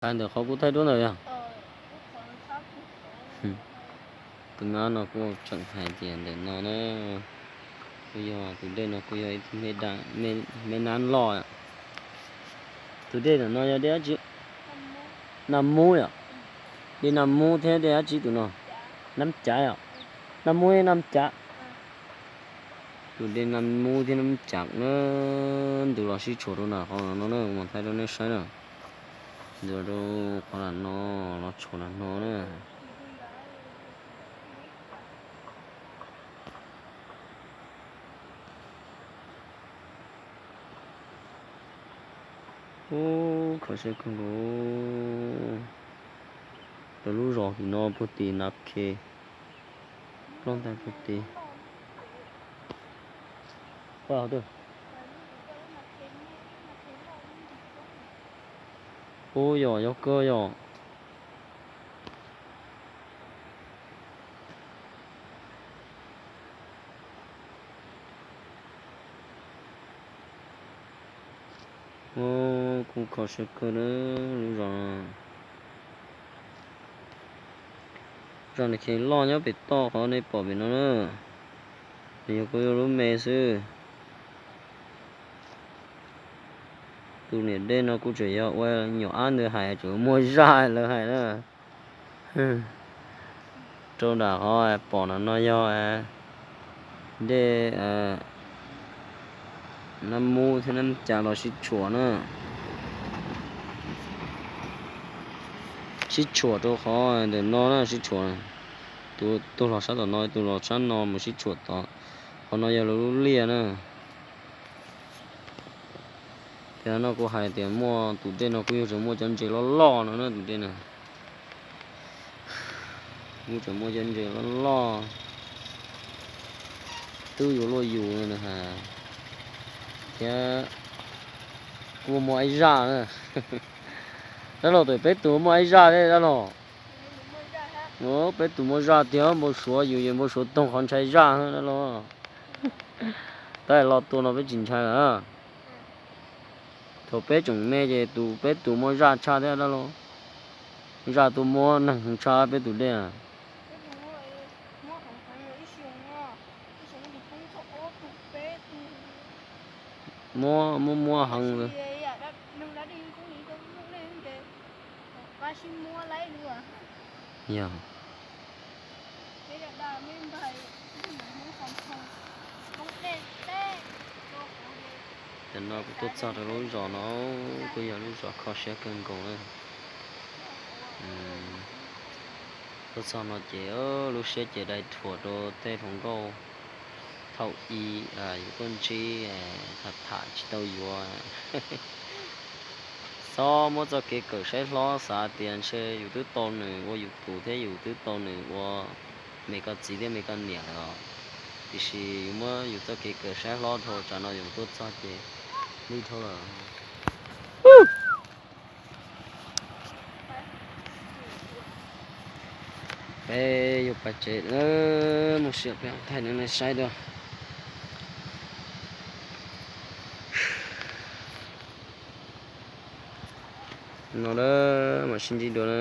Hais ntawm qhov kuv thaij duab ntawd yog. Tus nab no kuj tseem hais tias ntawm no na, kuj yog tus dej no kuj yog ib tug me nab loj. Tus dej ntawm no yog dej dab tsi? Naj Mub yom. Dej Naj Mub thiab dej dab tsi tus no? Nab Cav yom. Naj Mub thiab Nab Cav. Tus dej Naj Mub thiab Nab Cav na, ntu los sib tshuam rau nram qhov no na, kuv mam thaij rau nej saib na. Ntu rau qhov nram no, los tshuam nram no na. Ub, kho siab kawg nkaus. Lawv lub zos tim no puag tim Nav Khe, loj ntag puag tim. Ub, yog, yog kawg yog. Kuj kho siab kawg na, lub zos, zos Nav Khe loj nyob pem toj qhov nej pom pem no na. Nws yog kuj yog lub me xwb. Tus niam dej no kuj tseem yog ua nyuam ab ntawd hais tseem muaj zaj lawv hais na. Rau nram qhov pom no no yog dej Nab Mub thiab Nab Cav los sib tshuam na. Sib tshuam rau qhov ntawm no na, sib tshuam. Tus tuag los sab tom no, tus los sab no mus sib tshuam tod. Qhov no yog lawv lub liaj na. Tiam no kuv hais tias muaj tus dej no kuj yog tseem muaj cov ntses loj loj no na, tus dej na. Kuj tseem muaj cov ntses loj loj, twb yuav luaj yus no na. Thiab kuj muaj ib zaj na. Dab laug, twb peb tus muaj ib zaj thiab dab laug. Peb tus muaj zaj tiag, npau suav yus, yus npau suav toog qhov ntshai zaj dab laug. Tab sis los tua no peb tsis ntshai lawm. Thaum peb tseem me ces tus, peb tus muaj zaj tshaj thiab dab laug. Zaj tuaj muab neeg tshaj peb tus dej. Muab, muab, muab heev. Yog. Tam no kuv tuaj txog rau lub zos no, kuj yog lub zos kho siab kawg nkaus na. Tuaj txog no ces lub siab ces dai thuam rau tej hluas nkauj thaum i yus tuaj ntsib, tham tham tsis tau yuav. Txhob muab txoj kev kawm saib hlob, xav tias ntshe yus twb tau nws ua yus tus thiab yus twb tau nws ua me koj txiv thiab me koj niam lawm os. Tiam sis yus muab yus txoj kev kawm saib hlob dhau, tsam no yus tuaj txog ces lig dhau lawm. Peb yuav pais tsev, mus sim peb thaij nej saib dua. No na, mam sib ntsib dua na.